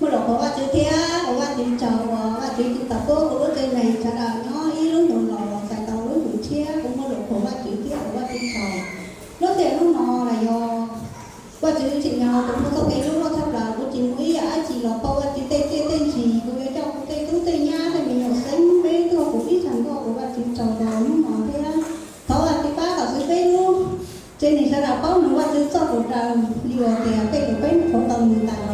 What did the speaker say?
Los qhuas Vajtswv thiab ua Vajtswv tsaug uas Vajtswv tsis tau pub kuv lub tsev neeg sawv daws nyob ib lub ntus los txais tau lub ntus tshiab. Kuv muaj lus qhuas Vajtswv thiab ua Vajtswv tsaug. Lub tiam hnub no los yog Vajtswv tsim nyog kuv muaj txoj kev hlub loj tshaj plaws, kuv tsis muaj ib yam dab tsi los pauj Vajtswv tej tsiaj tej ntsig. Kuv yuav coj kuv tej tub tej nyab tej me nyuam xeeb peb tuaj, kuv ib txhia tuaj ua Vajtswv tsaug rau hnub no thiab. Thov Vajtswv pab kom xwv peb lub tsev neeg sawv daws paub mloog Vajtswv txoj lus daws li uas tias tej lus peb mus qhuav tau nws tas.